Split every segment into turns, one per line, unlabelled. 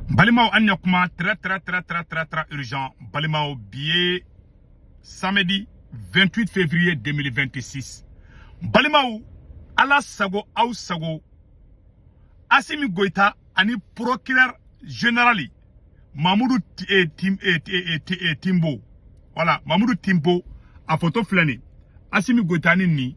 Balimaw, an ɲa très très très très très très urgent. Balimaw, bi ye samedi 28 février 2026. Balimaw, Ala sago aw sago, Assimi Goïta ani procureur général Mamoudou Tim, Timbo, voilà, Mamoudou Timbo a photo filɛ nin. Assimi Goïta ni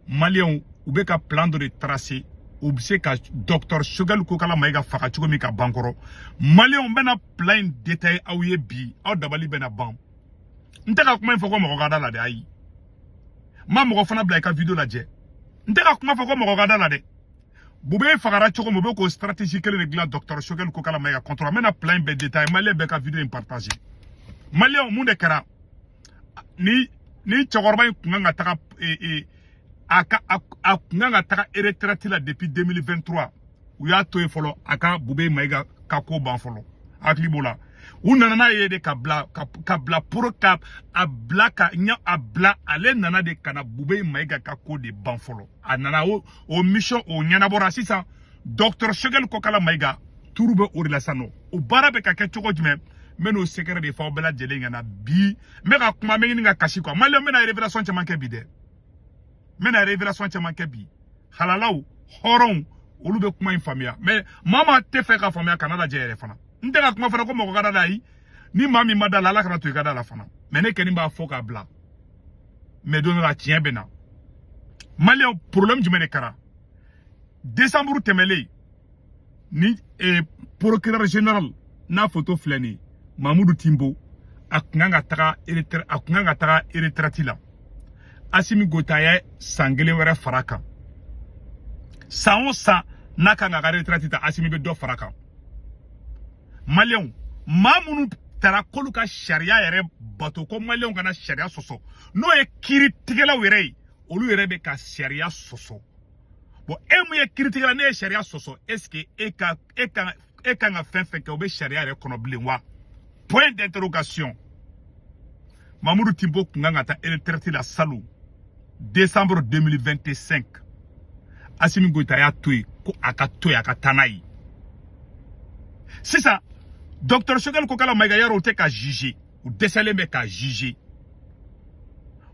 Maliyɛnw, u bɛ ka plan dɔ de tracer, u bɛ se ka docteur Choguel Kokala Maïga faga cogo min ka ban kɔrɔ. Maliyɛnw, bɛna plan in détailler aw ye bi, aw dabali bɛna ban. N tɛ ka kuma in fɔ ko mɔgɔ ka da la dɛ, ayi. N ma mɔgɔ fana bila i ka vidéo lajɛ. N tɛ ka kuma fɔ ko mɔgɔ ka da la dɛ. Boubèye fagara cogo min, u bɛ k'o stratégie kelen de dilan docteur Choguel Kokala Maïga contre. N bɛna plan in bɛɛ détailler. Maliyɛn bɛɛ ka vidéo in partager. Maliyɛnw, mun de kɛra? Ni cɛkɔrɔba in kun kan ka taga a ka a kun kan ka taga retraite la depuis 2023. U y'a to yen fɔlɔ, a ka Boubèye Maïga ka ko ban fɔlɔ. Hakili b'o la, u nana n'a ye de ka bila ka bila pour ka a bila ka ɲa a bila. Ale nana de ka na Boubèye Maïga ka ko de ban fɔlɔ. A nana, o mission o ɲɛnabɔra. Sisan docteur Choguel Kokala Maïga turu bɛ o de la sisan nɔ. O baara bɛ ka kɛ cogo jumɛn? N bɛ n'o secret de fɔ aw bɛɛ lajɛlen ɲɛna bi. N bɛ ka kuma, n bɛ ɲini ka kasi quoi. Maliyɛn, n bɛna révélation caman kɛ bi dɛ, n bɛna révélation caman kɛ bi. Halalaw, hɔrɔnw, olu bɛ kuma in faamuya, mais maa maa tɛ fɛ ka faamuya, kana lajɛ yɛrɛ fana. N tɛ ka kuma fana ko mɔgɔ ka da la, ayi. Ni maa min ma da la, Ala kana to i ka da la fana. Mais ne kɔni b'a fɔ k'a bila, mais don dɔ la tiɲɛ bɛ na. Maliyɛnw, problème jumɛn de kɛra décembre tɛmɛlen? Ni procureur général n'a photo filɛ nin ye, Mamoudou Timbo, a kun kan ka taga retraite, a kun kan ka taga retraite la. Assimi Goïta ye san kelen wɛrɛ fara kan. San o san n'a kan ka retraite ta, Assimi bɛ dɔ fara kan. Maliyɛnw, maa minnu taara k'olu ka sariya yɛrɛ bato, ko maliyɛnw kana sariya sɔsɔ, n'o ye kiiritigɛlaw yɛrɛ ye, olu yɛrɛ bɛ ka sariya sɔsɔ. Bon, e mun ye kiiritigɛla, ne ye sariya sɔsɔ, est ce que e kan ka fɛn fɛn kɛ, o bɛ sariya yɛrɛ kɔnɔ bilen wa? Point d'interrogation. Mamoudou Timbo kun kan ka taa retraite la salon décembre 2025. Assimi Goïta y'a to yen ko a ka to yen, a ka taa n'a ye. Sisan docteur Choguel Kokala Maïga, yarɔ u tɛ ka juger, u dɛsɛlen bɛ ka juger.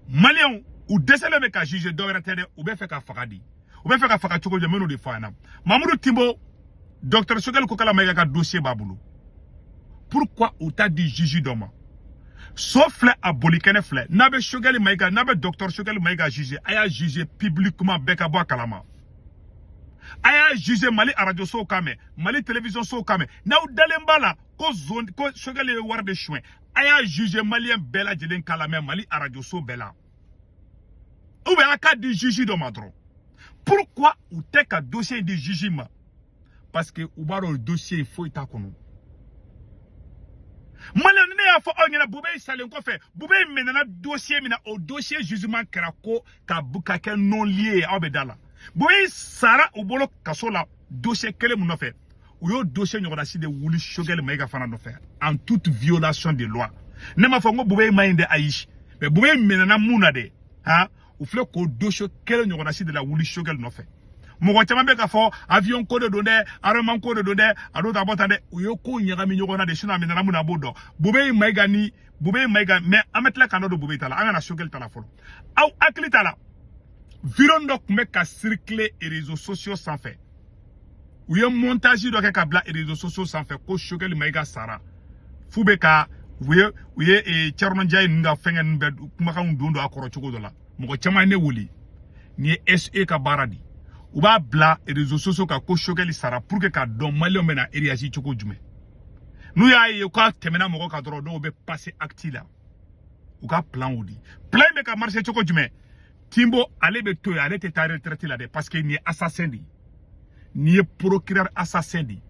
Maliyɛnw, u dɛsɛlen bɛ ka juger, dɔ wɛrɛ tɛ dɛ, u bɛ fɛ ka faga de. U bɛ fɛ ka faga cogo jumɛn? N bɛ n'o de fɔ a ɲɛna. Mamoudou Timbo, docteur Choguel Kokala Maïga ka dossier b'a bolo. Pourquoi u t'a di juge dɔ ma? So filɛ, a boli kɛnɛ filɛ. N'a bɛ Choguel Maïga, n'a bɛ docteur Choguel Maïga juger, a y'a juger publiquement, bɛɛ ka bɔ a kalama. A y'a juger Mali radio sow kan mɛn, Mali télévision sow kan mɛn. N'aw dalen b'a la ko zone ko Choguel ye wari de suɲɛ, a y'a juger maliyɛn bɛɛ lajɛlen k'a lamɛn Mali radio so bɛɛ la, ou bien a k'a di juge dɔ ma dɔrɔn. Pourquoi u tɛ ka dossier di juge ma? Parce que u b'a dɔn dossier foyi t'a kɔnɔ. Maliyɛn, ni ne y'a fɔ aw ɲɛna, Boubèye salen kɔfɛ, Boubèye minɛna dossier min na, o dossier jugement kɛra ko ka kɛ non lieu ye, aw bɛ da la. Boubèye sara u bolo kaso la dossier kelen mun nɔfɛ, u y'o dossier ɲɔgɔnna si de wuli Choguel Maïga fana nɔfɛ en toute violation de loi. Ne m'a fɔ n ko Boubèye ma ɲi dɛ, ayi, mais Boubèye minɛna mun na dɛ, han, u filɛ k'o dossier kelen ɲɔgɔnna si de la wuli Choguel nɔfɛ. Mɔgɔ caman bɛ k'a fɔ avion ko de don dɛ, armement ko de don dɛ, a don ta bɔ tan dɛ. U ye ko ɲagami ɲɔgɔn na de, sinon a minɛna mun na, a b'o dɔn. Boubèye Maïga ni Boubèye Maïga, mais an bɛ tila k'an da don Boubèye ta la. An kana Choguel ta la fɔlɔ. Aw hakili t'a la, vidéo dɔ tun bɛ ka circuler réseaux sociaux sanfɛ, u ye montage dɔ kɛ ka bila réseaux sociaux sanfɛ ko Choguel Maïga sara. F'u bɛ ka u ye Thierno Ndiaye ninnu ka fɛngɛ ninnu bɛɛ kumakanw don don a kɔrɔ cogo dɔ la. Mɔgɔ caman ye ne wele, nin ye SE ka baara de ye. U b'a bila réseaux sociaux kan ko Choguel sara pour que k'a dɔn maliyɛnw bɛna réagir cogo jumɛn. N'u y'a ye k'a tɛmɛna mɔgɔ kan dɔrɔn, dɔw bɛ passer acte la. U ka plan o de plan in bɛ ka marcher cogo jumɛn? Timbo, ale bɛ to yen, ale tɛ taa retraite la dɛ, parce que nin ye assassin de ye, nin ye procureur assassin de ye.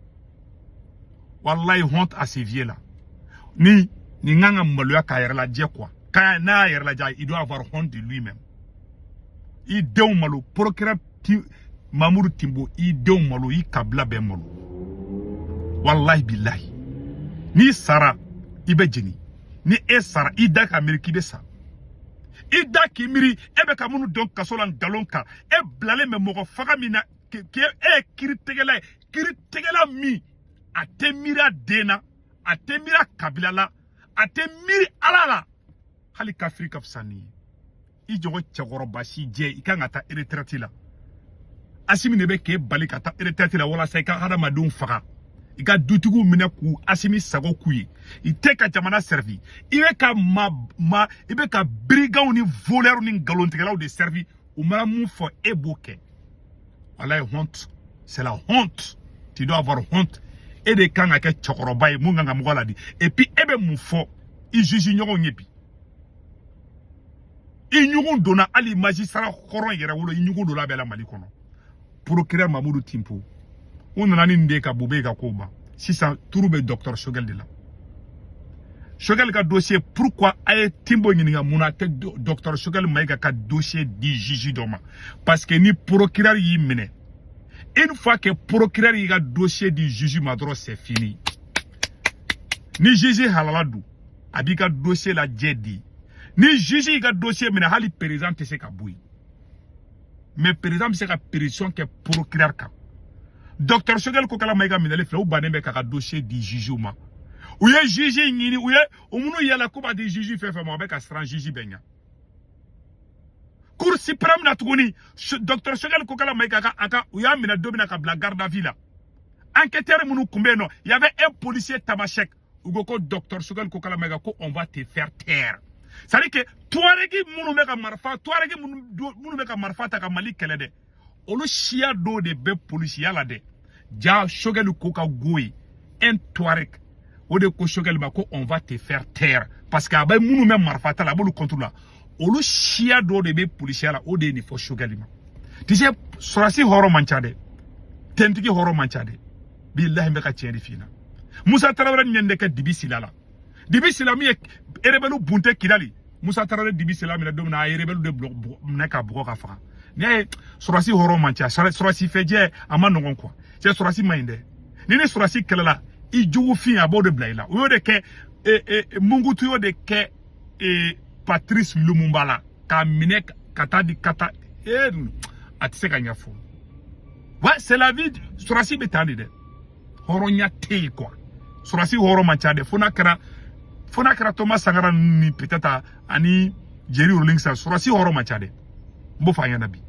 Wallahi, honte à ces vieux là. Ni nin kan ka maloya k'a yɛrɛ lajɛ quoi. Quand n'a y'a yɛrɛ lajɛ, il doit avoir honte de lui-même. I denw malo, procureur Mamoudou Timbo, i denw malo, i kabila bɛɛ malo. Wallahi billahi, n'i sara i bɛ jeni. Ni e sara, i da ka miiri k'i bɛ sa, i da k'i miiri e bɛ ka minnu dɔn kaso la nkalon kan, e bilalen bɛ mɔgɔ faga min na, k'e e ye kiiritigɛla ye, kiiritigɛla min A tɛ miiri a den na, a tɛ miiri a kabila la, a tɛ miiri Ala la. Hali kafiri ka fisa n'i ye. I jɔgɔ cɛkɔrɔba si jɛ, i kan ka taa retraite la. Asimi de bɛ k'e bali ka taa retraite la walasa i ka hadamadenw faga, i ka dutigiw minɛ k'u Asimi sago k'u ye. I tɛ ka jamana servi, i bɛ ka ma i bɛ ka brigands ni voleurs ni nkalontigɛlaw de servi. U mana mun fɔ, e b'o kɛ. Walayi, honte, c'est la honte, tu dois avoir honte. E de kan ka kɛ cɛkɔrɔba ye mun kan ka mɔgɔ ladi. Et puis e bɛ mun fɔ i juge ɲɔgɔnw ye bi? I ɲugun donna hali magistrat hɔrɔn yɛrɛ wolo, i ɲugun donna a bɛɛ la Mali kɔnɔ. Procureur Mamudu Timpo, u nana ni nin de ye ka Bobe ka kow ban. Sisan turu bɛ docteur Choguel de la, Choguel ka dossier. Pourquoi a ye Timbo ɲininka mun na a tɛ docteur Choguel Maïga ka dossier di juge dɔ ma? Parce que ni procureur y'i minɛ, une fois que procureur y'i ka dossier di juge ma dɔrɔn, c'est fini. Ni juge halala don, a b'i ka dossier lajɛ di. Ni juge y'i ka dossier minɛ, hali président tɛ se ka bɔ yen, mais président bɛ se ka pression kɛ procureur kan. Docteur Choguel Kokala Maïga minɛli filɛ, u bannen bɛ k'a ka dossier di juge ma. U ye juge ɲini, u ye u minnu yala k'u b'a di juge fɛn fɛn ma, u bɛ ka siran juge bɛɛ ɲɛ. Cour suprême na tuguni, docteur Choguel Kokala Maïga ka a ka u y'a minɛ don min na ka bila garde à vue la, enquêteur minnu tun bɛ yen nɔ, il y avait un policier tamasek. U ko ko docteur Choguel Kokala Maïga, ko on va te faire taire. C'est à dire que Touareg minnu bɛ ka marifa, Touareg minnu bɛ ka marifa ta ka Mali kɛlɛ dɛ, olu siya dɔw de bɛ polisiya la dɛ. Ja Choguel ko ka go ye un Touareg, o de ko Choguel ma ko on va te faire taire, parce que a bɛ minnu bɛ marifa ta la, a b'olu contre la, olu siya dɔw de bɛ polisiya la, o de ye nin fɔ Choguel ma. Tu sais, sɔrɔdasi hɔrɔn man ca dɛ, tentigi hɔrɔn man ca dɛ. Bilahi, n bɛ ka tiɲɛ de f'i ɲɛna. Musa Tarawele ɲɛ de kɛ Dibi Sila la. Dibi Sila min ye rebelle bunte Kidali, Musa Tarawele Dibi Sila minɛ don min na, a ye rebelle de minɛ ka bugɔ ka faga. N'i y'a ye sɔrɔdasi hɔrɔn man ca, sɔrɔdasi fɛjɛ a ma nɔgɔn quoi. Cɛ, sɔrɔdasi man ɲi dɛ. Ni sɔrɔdasi kɛlɛla, i jugu fin a b'o de bila i la. O y'o de kɛ Mungutu, y'o de kɛ Patrice Lumumba la, k'a minɛ ka taa di ka taa a tɛ se ka ɲɛfɔ. Ouais, c'est la vie. Sɔrɔdasi bɛ tan de dɛ, hɔrɔnya tɛ yen quoi. Sɔrɔdasi hɔrɔn man ca dɛ, fo n'a kɛra Thomas Sankara ni peut-être ani Jerry Rawlings. Sɔrɔdasi hɔrɔn man ca dɛ, n b'o fɔ an ɲɛna bi.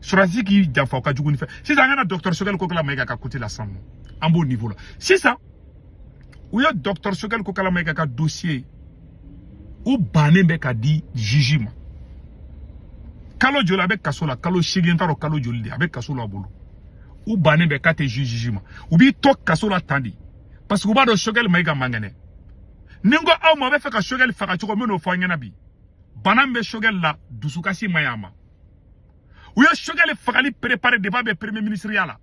Sɔrɔdasi k'i janfa, o ka jugu ni fɛn. Sisan an ka na docteur Choguel Kokala Maïga ka côté la sisan nɔ, an b'o niveau la sisan. U ye docteur Choguel Kokala Maïga ka dossier, u bannen bɛ ka di juge ma. Kalo joli a bɛ kaso la? Kalo 8, n t'a dɔn kalo joli de a bɛ kaso la a bolo. U bannen bɛ k'a tɛ juge ma, u b'i to kaso la tan de, parce que u b'a dɔn Choguel Maïga man kɛnɛ. Ni n ko aw ma, a bɛ fɛ ka Choguel faga cogo min, n'o fɔ an ɲɛna bi. Bana min bɛ Choguel la, dusukasi ma ɲi a ma. U ye Choguel fagali préparé depuis a bɛ premier ministre ya la,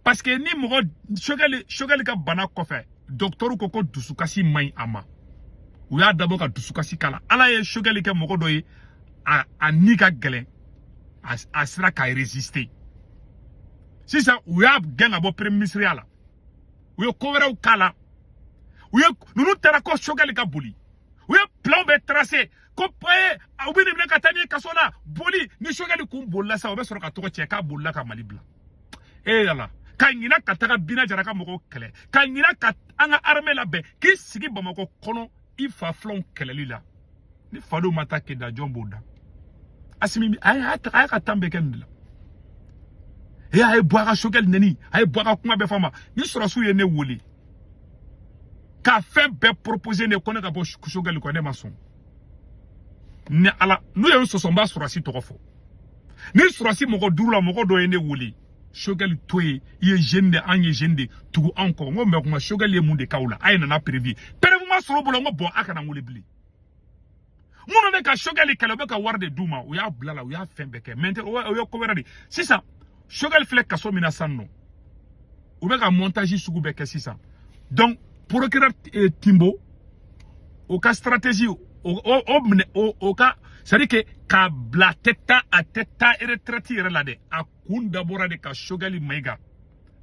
parce que ni mɔgɔ Choguel ka bana kɔfɛ, docteur ko ko dusukasi man ɲi a ma. U y'a dabɔ ka dusukasi k'a la. Ala ye Choguel kɛ mɔgɔ dɔ ye, a ni ka gɛlɛn, a sera ka résister. Sisan u y'a gɛn ka bɔ premier ministre ya la, u ye ko wɛrɛw k'a la. U ye ninnu taara ko Choguel ka boli, u ye plan bɛɛ tracé ko u bɛ nin minɛ ka taa n'i ye kaso la. Boli ni Choguel kun bolila sa, o bɛ sɔrɔ ka tɔgɔ cɛ k'a bolila ka Mali bila. E yala ka ɲina ka taga Bina Jara ka mɔgɔw kɛlɛ, ka ɲina ka an ka armée labɛn, k'i sigi Bamakɔ kɔnɔ i fa filanw kɛlɛli la. Ni fadenw ma taa Keda, jɔn b'o da? Asimi a y'a ka tan bɛɛ kɛ nin de la. E a ye bɔ a ka Choguel nɛni, a ye bɔ a ka kuma bɛɛ fɔ a ma. Ni sɔrɔdasiw ye ne wele ka fɛn bɛɛ proposer ne ko ne ka bɔ Choguel kɔ, ne ma sɔn. Ni Ala n'u ye n sɔsɔ, n b'a sɔrɔdasi tɔgɔ fɔ. Ni sɔrɔdasi mɔgɔ duuru la, mɔgɔ dɔ ye ne wele: Choguel to yen, i ye jeune de, an ye jeune de, tugu anw kɔ. N ko mais kuma Choguel ye mun de k'aw la? A ye nana preuve, preuve ma sɔrɔ o bolo. N ko bon, a kana n wele bilen. Minnu bɛ ka Choguel kɛlɛ, u bɛ ka wari de d'u ma, u y'a bila la, u y'a fɛn bɛɛ kɛ. Maintenant o ye ko wɛrɛ de. Sisan Choguel filɛ kaso min na sisan nɔ, u bɛ ka montage sugu bɛɛ kɛ sisan. Donc procureur Timbo, o ka stratégie o minɛ o ka, c'est à dire que k'a bila a tɛ taa, a tɛ taa retraite yɛrɛ la dɛ. A kun dabɔra de ka Choguel Maïga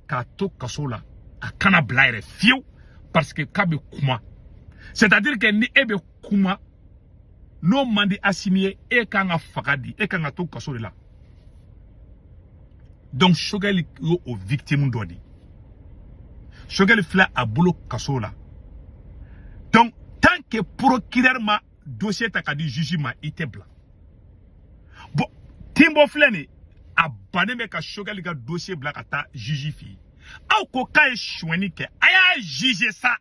k'a to kaso la, a kana bila yɛrɛ fiyewu, parce que k'a bɛ kuma. C'est à dire que ni e bɛ kuma n'o man di Asimi ye, e kan ka faga di, e kan ka to kaso de la. Donc Choguel y'o o victime dɔ de. Choguel filɛ a bolo kaso la. Donc tant que procureur ma dossier ta ka di juge ma, i tɛ bila. Bon, Timbo filɛ nin, a bannen bɛ ka Choguel ka dossier bila ka taa juge fɛ yen. Aw ko k'a ye sonyɛni kɛ, a y'a juger sa.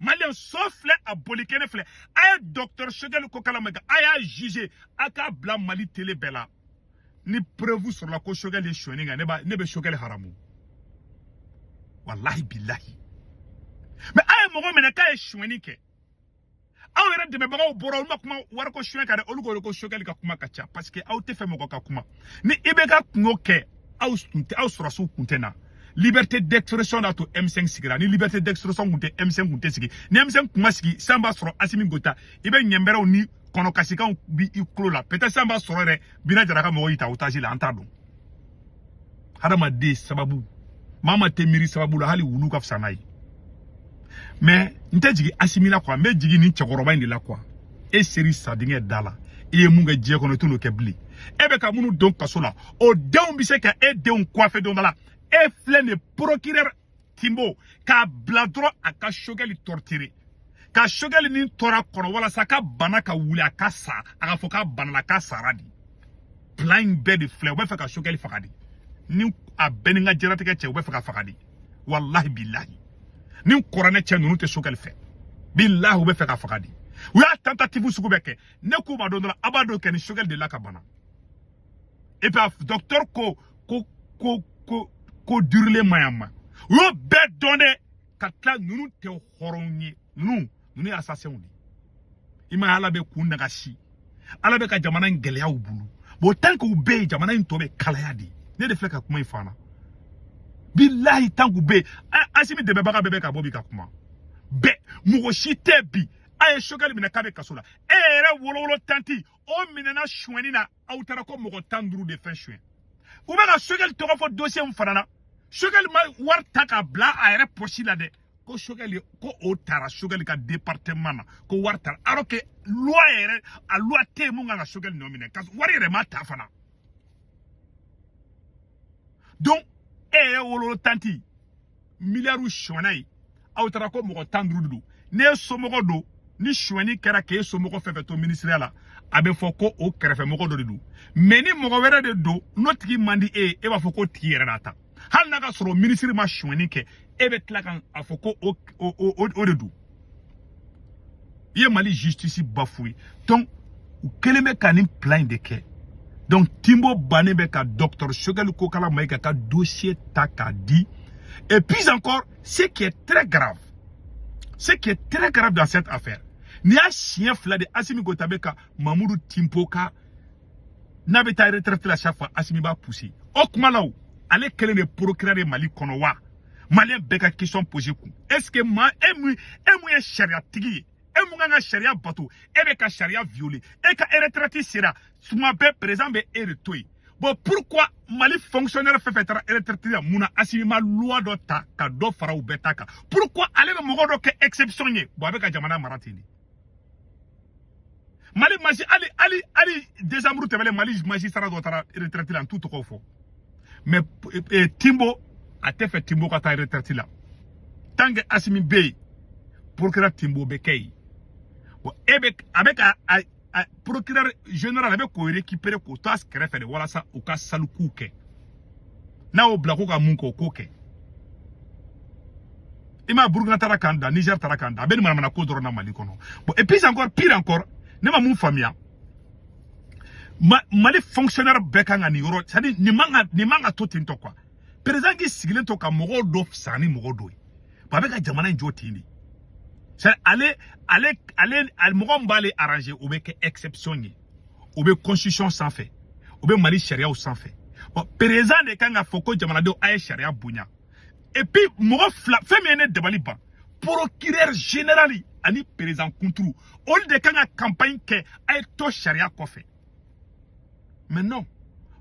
Maliyɛn, so filɛ, a boli kɛnɛ filɛ. A ye docteur Choguel Kokalla Maïga, a y'a juger, a k'a bila Mali télé bɛɛ la. Ni preuve sɔrɔla ko Choguel ye sonyɛni kɛ, ne bɛ Choguel haramu, walahi bilahi. Mais a ye mɔgɔ minɛ k'a ye sonyɛni kɛ, aw yɛrɛ dɛmɛbagaw bɔra, olu ma kuma wariko suɲɛ kan dɛ. Olu ko Choguel ka kuma ka ca, parce que aw tɛ fɛ mɔgɔ ka kuma. Ni IBK kun y'o kɛ, aw tun tɛ, aw sɔrɔsiw kun tɛ na. Liberté d'expression d'a to M5 sigira. Ni liberté d'expression kun tɛ, M5 kun tɛ sigi. Ni M5 kun ma sigi, san b'a sɔrɔ Assimi Goïta, i bɛ ɲɛnbɛrɛw ni kɔnɔkasikanw bi i kulo la. Peut-être san b'a sɔrɔ yɛrɛ Bina Jara ka mɔgɔw y'i ta otage la, an t'a dɔn. Hadamaden sababu, maa ma tɛ miiri sababu la, hali wulu ka fisa n'a ye. Mais n tɛ jigin Assimi la quoi, n bɛ jigin nin cɛkɔrɔba in de la quoi. E seri sadingɛ da la, i ye mun kɛ diɲɛ kɔnɔ, i t'o kɛ bilen. E bɛ ka minnu don kaso la, o denw bɛ se ka e denw coiffer don dɔ la. E filɛ nin procureur Timbo k'a bila dɔrɔn a ka Choguel torturer, ka Choguel ni tɔɔrɔ kɔnɔ, walasa ka bana ka wuli, a ka sa, a ka fɔ k'a banana, k'a sara de. Plan in bɛɛ de filɛ, u bɛ fɛ ka Choguel faga de. Ni a bɛɛ ni n ka diɲɛlatigɛ cɛ, u bɛ fɛ ka faga de, walahi bilahi. Ni kuranɛ cɛ, ninnu tɛ Choguel fɛ, bilahi, u bɛ fɛ ka faga de. U y'a tentative sugu bɛɛ kɛ. Ne k'u ma don dɔ la, a b'a dɔn kɛ ni Choguel de la ka bana. Et puis docteur ko durilen ma yan ma, u y'o bɛɛ dɔn dɛ. Ka tila, ninnu tɛ hɔrɔnw ye, ninnu ye assassins de ye. I ma ye, Ala bɛ k'u nagasi, Ala bɛ ka jamana in gɛlɛya u bolo. Bon, tant que u bɛ yen, jamana in tɔ bɛ kalaya de. Ne de filɛ ka kuma in fɔ an na, bilahi. Tant k'u bɛ yen, Assimi dɛmɛbaga bɛɛ bɛ ka bɔ bi ka kuma bɛɛ, mɔgɔ si tɛ bi. A ye Choguel minɛ k'a bɛ kaso la, e yɛrɛ wolowolo tanti o minɛna sonyɛni na. Aw taara ko mɔgɔ 15 de fɛn suɲɛ. U bɛ ka Choguel tɔgɔ fɔ dossier min fana na, Choguel ma wari ta k'a bila a yɛrɛ poche la dɛ. Ko Choguel, ko o taara Choguel ka département na, ko wari taara, alors que loi yɛrɛ, a loi tɛ yen mun kan ka Choguel nɔ minɛ, ka wari yɛrɛ ma ta fana. Donc e yɛrɛ wolowolo tanti miliyariw sonyɛna ye, aw taara ko mɔgɔ 15 de don. N'e somɔgɔ don, ni sonyɛni kɛra k'e somɔgɔ fɛn fɛn to ministériya la, a bɛ fɔ ko o kɛrɛfɛmɔgɔ dɔ de don. Mais ni mɔgɔ wɛrɛ de don, n'o tigi man di e ye, e b'a fɔ k'o tigi yɛrɛ n'a ta. Hali n'a ka sɔrɔ minisiri ma sonyɛni kɛ, e bɛ tila ka a fɔ ko o de don. I ye Mali justice bafoué. Donc u kɛlen bɛ ka nin plan in de kɛ. Donc Timbo bannen bɛ ka docteur Choguel Kokalla Maïga ka dossier ta k'a di. Et puis encore, ce qui est très grave, ce qui est très grave dans cette affaire, nin y'a siɲɛ fila de Assimi Goïta bɛ ka Mamudu Timbo ka n'a bɛ taa retraite la, chaque fois Assimi b'a pousser. O kuma la, o ale kɛlen de procureur ye Mali kɔnɔ wa? Maliyɛn bɛɛ ka question poser kun: est ce que maa e mun ye sariyatigi ye, e mun kan ka sariya bato, e bɛ ka sariya violer, e ka retraite sera tuma bɛɛ, président bɛ e de to yen? Bon, pourquoi Mali fonctionnaire fɛn fɛn taara retraite la, mun na Assimi ma loi dɔ ta ka dɔ fara u bɛɛ ta kan? Pourquoi ale bɛ mɔgɔ dɔ kɛ exception ye? Bon, a bɛ ka jamana mara ten de. Mali masi hali décembre tɛmɛnen, Mali magistrat dɔ taara retraite la, n t'u tɔgɔ fɔ. Mais Timbo, a tɛ fɛ Timbo ka taa retraite la. Tant que Assimi bɛ yen, procureur Timbo bɛ kɛ yen. Bon, e bɛ a bɛ ka a procureur général, a bɛ k'o récupérer k'o to a kɛrɛfɛ de, walasa u ka salikuw kɛ. N'a y'o bila ko ka mun kɛ, o k'o kɛ. I ma Burukina taara k'an da, Niger taara k'an da, a bɛ nin manamana ko dɔrɔn na Mali kɔnɔ. Bon, et puis encore, pire encore, ne ma mun faamuya, Mali fonctionnaire bɛɛ kan ka nin yɔrɔ, c'est à dire nin man ka to ten tɔ quoi. Président k'i sigilen to ka mɔgɔw dɔ fisaya ni mɔgɔ dɔ ye. Bon, a bɛ ka jamana in jɔ ten de. C'est ale mɔgɔ min b'ale arranger, o bɛ kɛ exception ye, o bɛ constitution sanfɛ, o bɛ Mali sariyaw sanfɛ. Bon, président de kan ka fɔ ko jamanadenw, a ye sariya bonya. Et puis mɔgɔ fila, fɛn min ye ne dabali ban, procureur général ani président kunturu, olu de kan ka campagne kɛ a ye to sariya kɔfɛ. Mais non,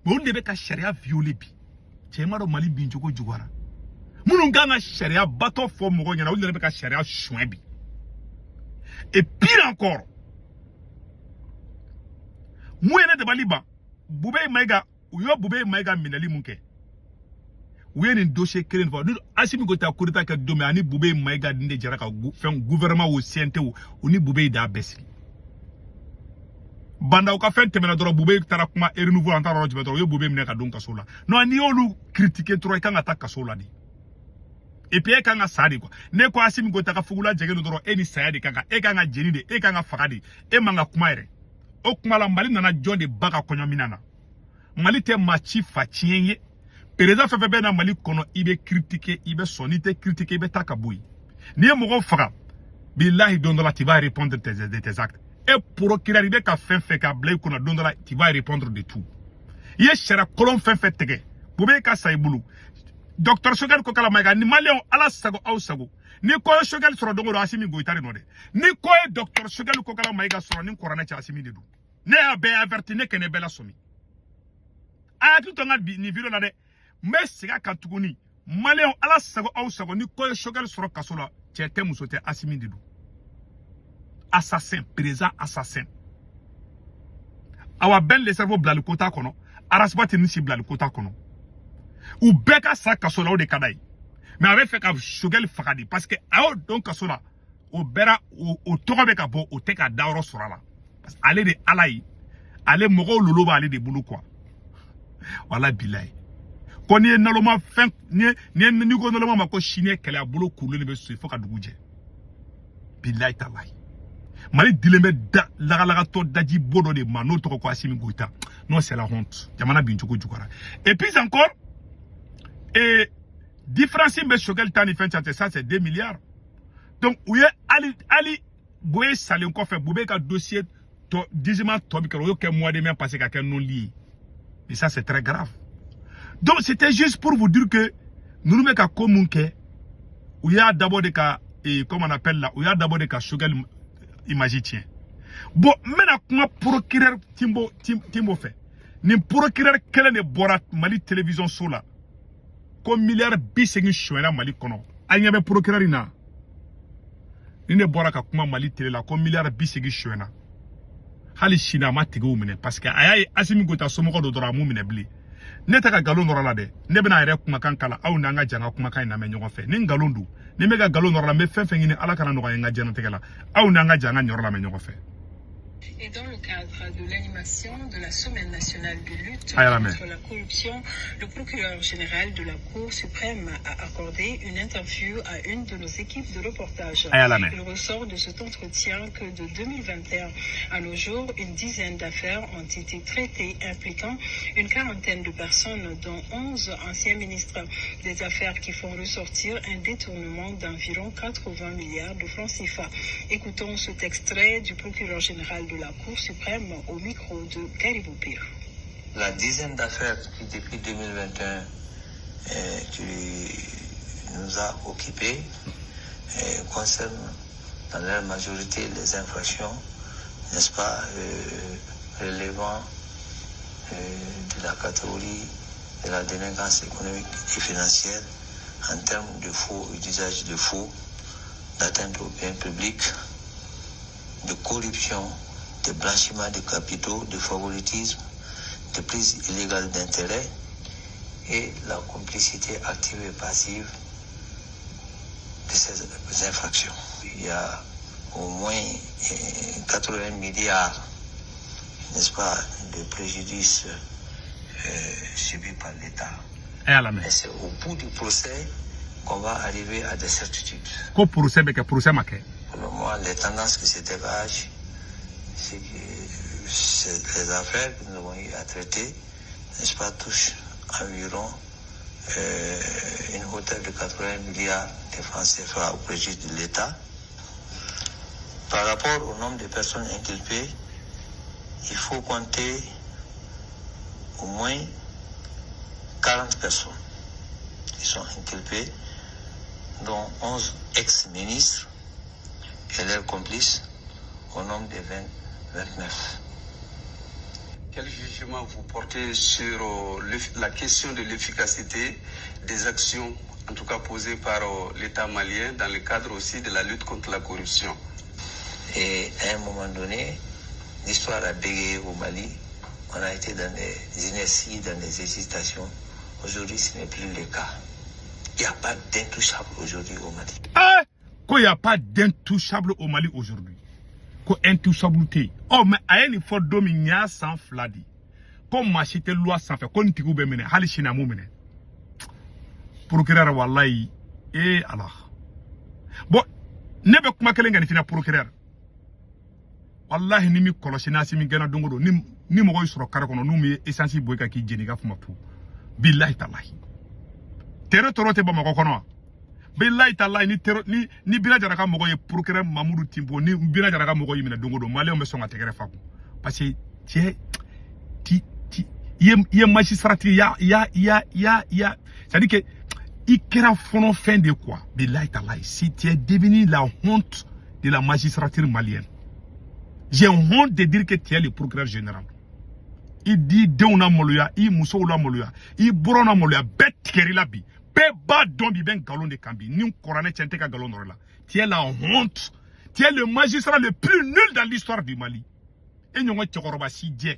mais olu de bɛ ka sariya violer bi. Cɛ ma dɔn Mali bin cogo juguyara. Minnu kan ka sariya batɔ fɔ mɔgɔw ɲɛna, olu yɛrɛ bɛ ka sariya suɲɛ bi. Et pire encore, mun ye ne dabali ban, Bubɛyi Mayiga, u y'o Bubɛyi Mayiga minɛli mun kɛ. U ye nin dossier kelen fɔ. Ni Assimi Goïta coup d'état kɛ don min, ani Boubèye Maïga nin de jɛra ka fɛn gouvernement o CNT o, u ni Boubèye d'a bɛɛ sigi. Bandaw ka fɛn tɛmɛna dɔrɔn, Boubèye taara kuma renouveau, an taara yɔrɔ jumɛn dɔrɔn, u ye Boubèye minɛ ka don kaso la. Non, n'i y'olu critiquer dɔrɔn, i kan ka taa kaso la de. Et puis e kan ka sa de quoi. Ne ko Assimi Goïta ka fugula jɛgɛ don dɔrɔn, e ni saya de kan ka, e kan ka jeni de, e kan ka faga de, e man ka kuma yɛrɛ. O kuma la, Mali nana jɔn de ba ka kɔɲɔmina na? Mali tɛ maa ci fa tiɲɛ ye. Président fɛn fɛn bɛ na Mali kɔnɔ, i bɛ critiquer, i bɛ sɔn. N'i tɛ critiquer, i bɛ taa ka bɔ yen. N'i ye mɔgɔw faga, bilahi, don dɔ la tu vas répondre de tes actes. E procureur, i bɛ ka fɛn fɛn k'a bila i kunna, don dɔ la tu vas répondre de tout. I ye sariya kolon fɛn fɛn tigɛ, Boubèye ka sa i bolo. Docteur Choguel Kokalla Maïga ni Maliyɛnw, Ala sago aw sago, ni ko ye Choguel sɔrɔ don o don, Assimi Goïta de nɔ dɛ. Ni ko ye docteur Choguel Kokalla Maïga sɔrɔ, ni kuranɛ cɛ, Assimi de don. Ne y'a bɛɛ averti, ne kɛnɛ bɛɛ la sɔmi. A y'a hakili to n ka bi nin vidéo la dɛ. N bɛ segin a kan tuguni. Maliyɛnw, Ala sago aw sago, ni ko ye Choguel sɔrɔ kaso la, cɛ tɛ, muso tɛ, Assimi de don. Assassin, président assassin. Awa, Ben le Cerveau bilali ko t'a kɔnɔ, Ras Bath ni si bilali ko t'a kɔnɔ. U bɛɛ ka sa kaso la, o de ka d'a ye. Mais a bɛ fɛ ka Choguel faga de, parce que a y'o don kaso la, o bɛra o tɔgɔ bɛ ka bɔ, o tɛ ka dayɔrɔ sɔrɔ a la, parce que ale de Ala ye, ale mɔgɔw lolo b'ale de bolo quoi. Wala bilayi, ko n'i ye naloma fɛn, n'i ye n'i ko naloma ma ko sini ye kɛlɛ, a bolo kurulen de bɛ so fo ka dugu jɛ. Bilayi talayi, Mali dilen bɛ da lagalagatɔ daji bo dɔ de ma, n'o tɔgɔ ko Assimi Goïta. Non, c'est la honte. Jamana bin cogo juguyara. Et puis encore, et différence min bɛ Choguel ta ni fɛn cɛ, ça c'est 2 milliards. Donc u ye ali Boye salen kɔfɛ, Boubèye ka dossier tɔ jugement tɔ bi kɛra, o y'o kɛ mois de mai passé ka kɛ non lié. Et ça, c'est très grave. Donc c'était juste pour vous dire que ninnu bɛ ka ko mun kɛ, u y'a dabɔ de ka, et comme on appelle là, u y'a dabɔ de ka Choguel image tiɲɛ. Bon, n bɛna kuma procureur Timbo Timbo fɛ. Nin procureur kelen de bɔra Mali télévision so la ko miliyari 80 sonyɛna Mali kɔnɔ. A ɲɛ bɛ procureur in na, ni ne bɔra ka kuma Mali télé la ko miliyari 80 sonyɛna, hali sini a ma tigiw minɛ, parce que a y'a ye Assimi Goïta somɔgɔ dɔ dɔrɔn, a m'u minɛ bilen. Ne tɛ ka nkalon nɔrɔ la dɛ, ne bɛna a yɛrɛ kumakan kala, aw n'an ka jan ka kumakan in lamɛn ɲɔgɔn fɛ. Ni nkalon don, ni n bɛ ka nkalon nɔrɔ la, n bɛ fɛn fɛn ɲini Ala kana nɔgɔya n ka diɲɛlatigɛ la. Aw n'an ka jan ka ɲɔrɔ lamɛn ɲɔgɔn fɛ.
Et dans le cadre de l'animation de la Semaine nationale de lutte
A y'a lamɛn.
contre la corruption, le procureur général de la Cour suprême a accordé une interview à une de nos équipes de reportage.
A y'a lamɛn.
Il ressort de cet entretien que de 2021 à nos jours, une dizaine d'affaires ont été traitées impliquant une quarantaine de personnes, dont 11 anciens ministres. Des affaires qui font ressortir un détournement d'environ 80 milliards de francs CFA. Écoutons cet extrait du procureur général de la Cour suprême au micro de Caribou Pérou.
La dizaine d'affaires qui, depuis 2021, qui nous a occupés, concernent dans leur majorité les infractions, n'est-ce pas, relevant de la catégorie de la délinquance économique et financière en termes de faux et d'usage de faux, d'atteinte aux biens publics, de corruption, de blanchiment de capitaux, de favoritisme, de prise illégale d'intérêts et la complicité active et passive de ces infractions. Il y a au moins 80 milliards, n'est-ce pas, de préjudices subis par l'État.
A y'a lamɛn.
Et c'est au bout du procès qu'on va arriver à des certitudes.
Ko procès bɛ kɛ, procès ma kɛ.
Pour le moment, les tendances qui se dégagent, c'est que les affaires que nous avons eu à traiter, n'est-ce pas, touchent environ une hauteur de 80 milliards de francs CFA au préjudice de l'État. Par rapport au nombre de personnes inculpées, il faut compter au moins 40 personnes qui sont inculpées, dont 11 ex-ministres et leurs complices, au nombre de 20 29.
Quel jugement vous portez sur la question de l'efficacité des actions, en tout cas posées par l'État malien dans le cadre aussi de la lutte contre la corruption?
Et à un moment donné, l'histoire a bégayé au Mali. On a été dans des inerties, dans des hésitations. Aujourd'hui, ce n'est plus le cas. Il n'y a pas d'intouchable aujourd'hui au Mali.
Eh, ko y a pas d'intouchable au Mali aujourd'hui. Ko intouchable tɛ yen. Ɔ, mais a ye nin fɔ don min, n y'a san 2 di ko maa si tɛ loi sanfɛ, ko nin tigiw bɛ minɛ, hali sini a m'u minɛ. Procureur, walayi, ee Ala. Bon, ne bɛ kuma kelen kɛ nin fana, procureur, walahi, ni mi kɔlɔsi n'Asimi gɛnna don o don, ni mɔgɔ y'i sɔrɔ kare kɔnɔ n'u mi essence bɔ i kan k'i jeni, i ka kuma tu. Bilahi talahi, terro tɔɔrɔ tɛ Bamakɔ kɔnɔ wa? Bilahi talahi, ni terro ni Bina Jara ka mɔgɔ ye, procureur Mamudu Timbo, ni Bina Jara ka mɔgɔ y'i minɛ don o don, Maliyɛnw bɛ sɔn ka tɛgɛrɛ fa kun, parce que cɛ ti ti i ye magistrat tigi ya ya ya ya ya, c'est à dire que i kɛra fɔnɔfɛn de quoi. Bilahi talahi, si tu es devenu la honte de la magistrature malienne, j'ai honte de dire que tu es le procureur général. I di denw na maloya, i musow la maloya, i buranw na maloya, bɛɛ tigɛr'i la bi, bɛɛ b'a dɔn bi, i bɛ nkalon de kan bi. Ni kɔrɔnɛ cɛ, n tɛ ka nkalon nɔrɔ la. Tu es la honte, tu es le magistrat le plus nul dans l'histoire du Mali. E ɲɔgɔn cɛkɔrɔba si jɛ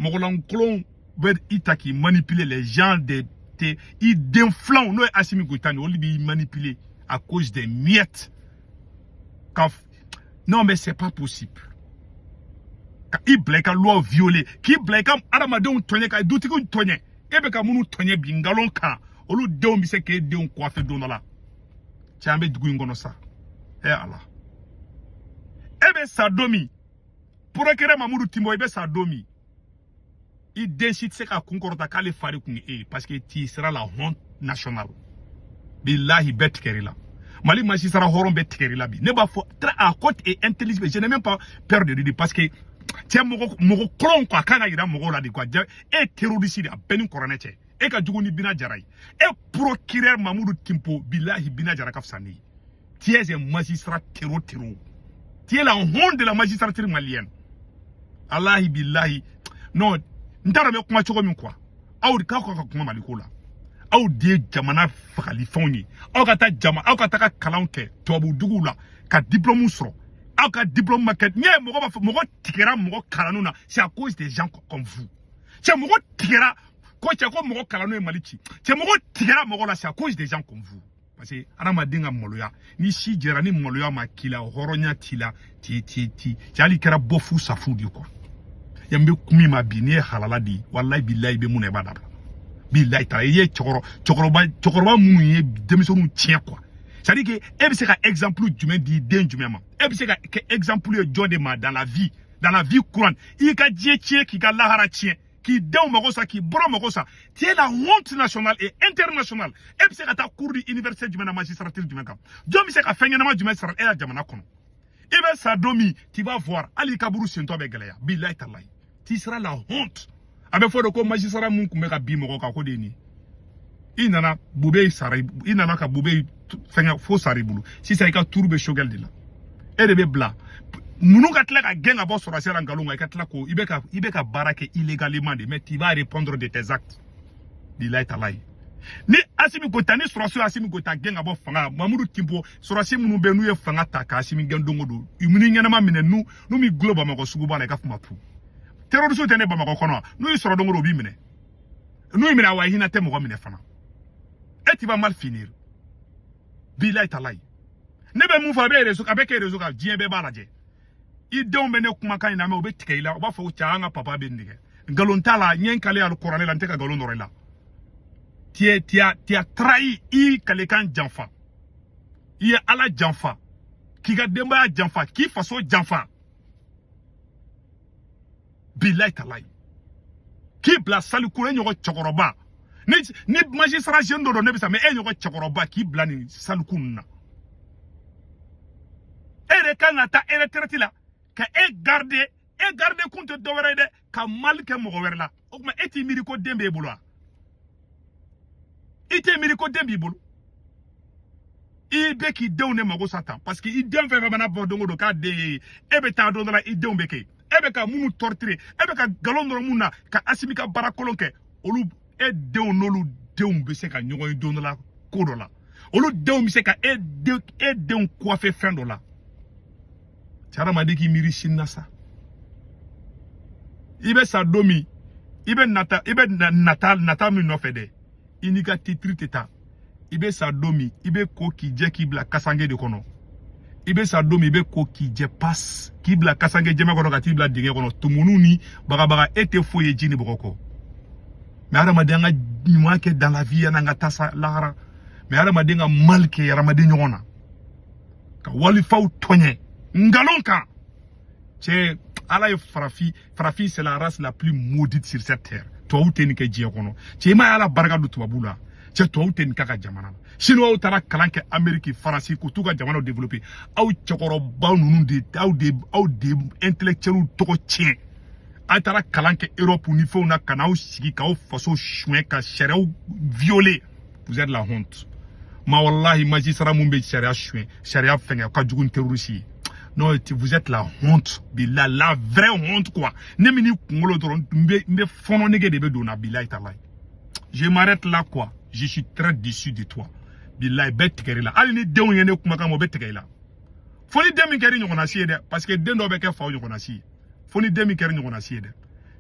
mɔgɔlankolon bɛ i ta k'i manipuler, les gens de te i den filanw, n'o ye Asimi Goïta ni olu b'i manipuler à cause des miettes ka. Non, mais c'est pas possible ka i bila i ka loi violer, k'i bila i ka adamadenw tɔɲɛ, ka dutigiw tɔɲɛ. E bɛ ka minnu tɔɲɛ bi nkalon kan, olu denw bɛ se k'e denw coiffer don dɔ la. Cɛ, an bɛ dugu in kɔnɔ sa. E Ala, e bɛ sa don min, procureur Mamudu Timbo, i bɛ sa don min, i den si tɛ se ka kun kɔrɔta k'ale fa de kun ye e ye, parce que tu seras la honte nationale. Bilahi, bɛɛ tigɛr'i la. Mali magistrat hɔrɔn bɛɛ tigɛr'i la bi. Ne b'a fɔ très à côté et intelligible, je n'ai même pas peur de le dire, parce que cɛ, mɔgɔ mɔgɔ kolon quoi, a kan ka yira mɔgɔw la de quoi. E terroriste de, a bɛɛ ni kɔrɔnɛ cɛ, e ka jugu ni Bina Jara ye. E procureur Mamudu Timpo, bilahi, Bina Jara ka fisa ni ye. Tu es un magistrat terreau terreau, tu es la honte de la magistrature malienne. Alahi bilahi, non, n t'a dɔn n bɛ kuma cogo min quoi. Aw de k'aw ka kuma Maliko la, aw de ye jamana fagalifɛnw ye. Aw ka taa jama, aw ka taga kalanw kɛ tubabu duguw la ka diplôme sɔrɔ, aw ka diplôme ma kɛ. N'i y'a ye mɔgɔ b'a fɔ mɔgɔ tigɛra mɔgɔ kalanniw na, c'est à cause des gens comme vous. Cɛ, mɔgɔ tigɛra ko cɛ ko mɔgɔ kalanniw ye Mali ci. Cɛ, mɔgɔ tigɛra mɔgɔ la, c'est à cause des gens comme vous, parce que adamaden ka maloya, ni si jɛra ni maloya ma k'i la, hɔrɔnya t'i la, ti ti ti cɛ, hali kɛra bɔ fu safu de quoi. Yan bɛ kun min ma bi, n'i ye halala di, walayi bilayi, i bɛ mun na, i b'a dabila. Bilayi ta, i ye cɛkɔrɔba cɛkɔrɔba minnu ye denmisɛnninw tiɲɛ quoi. C'est à dire que e bɛ se ka exemple jumɛn di den jumɛn ma? E bɛ se ka kɛ exemple ye jɔn de ma dans la vie, dans la vie courante? I ka diɲɛ tiɲɛ, k'i ka lahara tiɲɛ, k'i denw mago sa, k'i bɔra mago sa. Tu es la honte nationale et internationale. E bɛ se ka taa cours di université jumɛn na, magistrature jumɛn kan? Jɔn bɛ se ka fɛn ɲɛnama jumɛn sara e la jamana kɔnɔ? I bɛ sa don min, tu vas voir, hali i kaburu sentɔ bɛ gɛlɛya. Bilayi talayi, tu seras la honte. A bɛ fɔ de ko magistrat mun tun bɛ ka bin mɔgɔ kan, ko de ye nin ye. I nana Bube sara, i nana ka Bube fɛngɛ fo sara i bolo. Sisan i ka turu bɛ Choguel de la, e de bɛ bila ninnu ka tila ka gɛn ka bɔ sɔrɔsiya la nkalon kan. I ka tila ko i bɛ ka baara kɛ illégalement de, mais tu vas répondre de tes actes. Bilayi talayi, ni Asimi Goïta, ni sɔrɔsiw Asimi Goïta gɛn ka bɔ fanga, Mamudu Timbo, sɔrɔsi minnu bɛ n'u ye fanga ta ka Asimi gɛn don o don, u ni ɲɛnama minɛ n'u m'i gulo Bamakɔ suguba la, i ka kuma tu. Terroriste tɛ ne Bamakɔ kɔnɔ, n'u y'i sɔrɔ don o don, u b'i minɛ. N'u y'i minɛ, awa, hinɛ tɛ mɔgɔ minɛ fana. Et tu vas mal finir. Bilayi talayi, ne bɛ mun fɔ, a bɛ réseau, a bɛ kɛ réseau kan, diɲɛ bɛɛ b'a lajɛ. I denw bɛ ne kumakan in na mɛn, u bɛ tigɛ i la, u b'a fɔ ko cɛ, an ka papa bɛ nin kɛ. Nkalon t'a la, n ye n kale ali kuranɛ la, n tɛ ka nkalon nɔrɔ i la. Tu as trahi, i kalekan janfa, i ye Ala janfa, k'i ka denbaya janfa, k'i faso janfa. Bilayi talayi, k'i bila saliku. E ɲɔgɔn cɛkɔrɔba, ni magistrat jeune dɔ don, ne bɛ sa, mais e ɲɔgɔn cɛkɔrɔba k'i bila nin saliku ninnu na, e yɛrɛ kan ka taa retraite la ka e garder. E garder kun tɛ dɔwɛrɛ ye dɛ, ka mali kɛ mɔgɔ wɛrɛ la. O tuma e t'i miiri ko den b'e bolo wa? I t'i miiri ko den b'i bolo? I bɛ k'i denw de mago sa tan, parce que i den fɛn fɛn mana bɔ don o don k'a den ye, e bɛ taa don dɔ la, i denw bɛ kɛ. E bɛ ka minnu torturer, e bɛ ka nkalon dɔrɔn mun na ka Asimi ka baara kolon kɛ, olu e denw n'olu denw bɛ se ka ɲɔgɔn ye don dɔ la ko dɔ la. Olu denw bɛ se ka e den, e denw coiffer fɛn dɔ la. Cɛ, hadamaden k'i miiri sini na sa. I bɛ sa don min, i bɛ nata, i bɛ nata nata min nɔfɛ dɛ, i n'i ka titre tɛ taa. I bɛ sa don min, i bɛ ko k'i jɛ k'i bila kasange de kɔnɔ. I bɛ sa don min, i bɛ ko k'i jɛ pas k'i bila kasange jɛmɛ kɔnɔ, ka t'i bila dingɛ kɔnɔ, tumuni ni bagabaga. E tɛ foyi ye ji ni bɔgɔ kɔ. Mais hadamaden ka ɲuman kɛ dans la vie, yan'an ka taa sa lahara. Mais hadamaden ka mal kɛ hadamaden ɲɔgɔn na, ka walifaw tɔɲɛ nkalon kan, cɛ, Ala ye farafin, farafin, c'est la race la plus maudite sur cette terre. Tubabu tɛ nin kɛ diɲɛ kɔnɔ. Cɛ, i ma ye Ala barika don tubabu la. Cɛ, tubabu tɛ nin k'a ka jamana la. Chinois taara kalan kɛ Amérique, Faransi, k'u t'u ka jamanaw développer. Aw cɛkɔrɔbaw ninnu de, aw de intellectuels tɔgɔ tiɲɛ. A taara kalan kɛ Europe ni fɛnw na, ka n'aw sigi k'aw faso suɲɛ, ka sariyaw violer. Vous êtes la honte. Ma wallahi, magistrat mun bɛ sariya suɲɛ, sariya fɛngɛ, ka jugu ni terroriste ye. Non, vous êtes la honte, billahi, la vraie honte quoi. Ne min ni kunkolo dɔrɔn, n bɛ fɔnɔ nege de bɛ don na, billahi talahi. Je m'arrête là quoi. Je suis très déçu de toi. Billahi, bɛɛ tigɛr'i la. Hali ni denw ye ne kumakan mɛn, o bɛ tigɛ i la. Fo ni den min kɛr'i ɲɔgɔnna si ye dɛ, parce que den dɔw bɛ kɛ faw ɲɔgɔnna si ye. Fo ni den min kɛr'i ɲɔgɔnna si ye dɛ.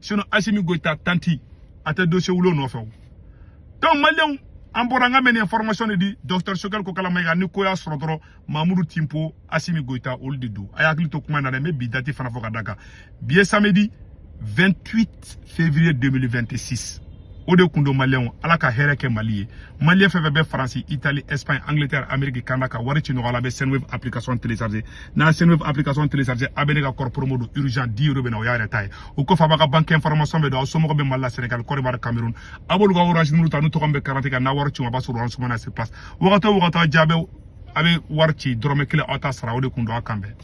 Sinon Assimi Goïta tanti, a tɛ dossier wolo nɔfɛ o. Donc maliyɛnw, an bɔra an ka mɛn nin information de di docteur Choguel Kokalla Maïga. Ni ko y'a sɔrɔ dɔrɔn, Mamudu Timpo, Assimi Goïta, olu de don. A y'a hakili to kuma in na dɛ. N bɛ bi date fana fɔ ka da kan. Bi ye samedi 28 février 2026. O de kun don. Maliyɛnw, Ala ka hɛrɛ kɛ Mali ye. Maliyɛn fɛn fɛn bɛ Faransi, Italie, Espagne, Angleterre, Amérique, Canada, ka wari ci ɲɔgɔn la, a bɛ Sendwave application télécharger. N'a Sendwave application télécharger, a bɛ ne ka code promo don urgent 10 euros bɛ na, o y'a yɛrɛ ta ye. O kɔfɛ, a b'a ka banque information bɛ don. Aw somɔgɔw bɛ Mali la, Sénégal, Côte d'Ivoire, Cameroun, a b'olu ka Orange numéro ta n'u tɔgɔ min bɛ carte kan. N'a wari ci, a b'a sɔrɔ Orange Money sur place. Wagati o wagati, aw jaabi, a bɛ wari ci, dɔrɔmɛ 1 aw t'a sara. O de kun don. Aw kan bɛn.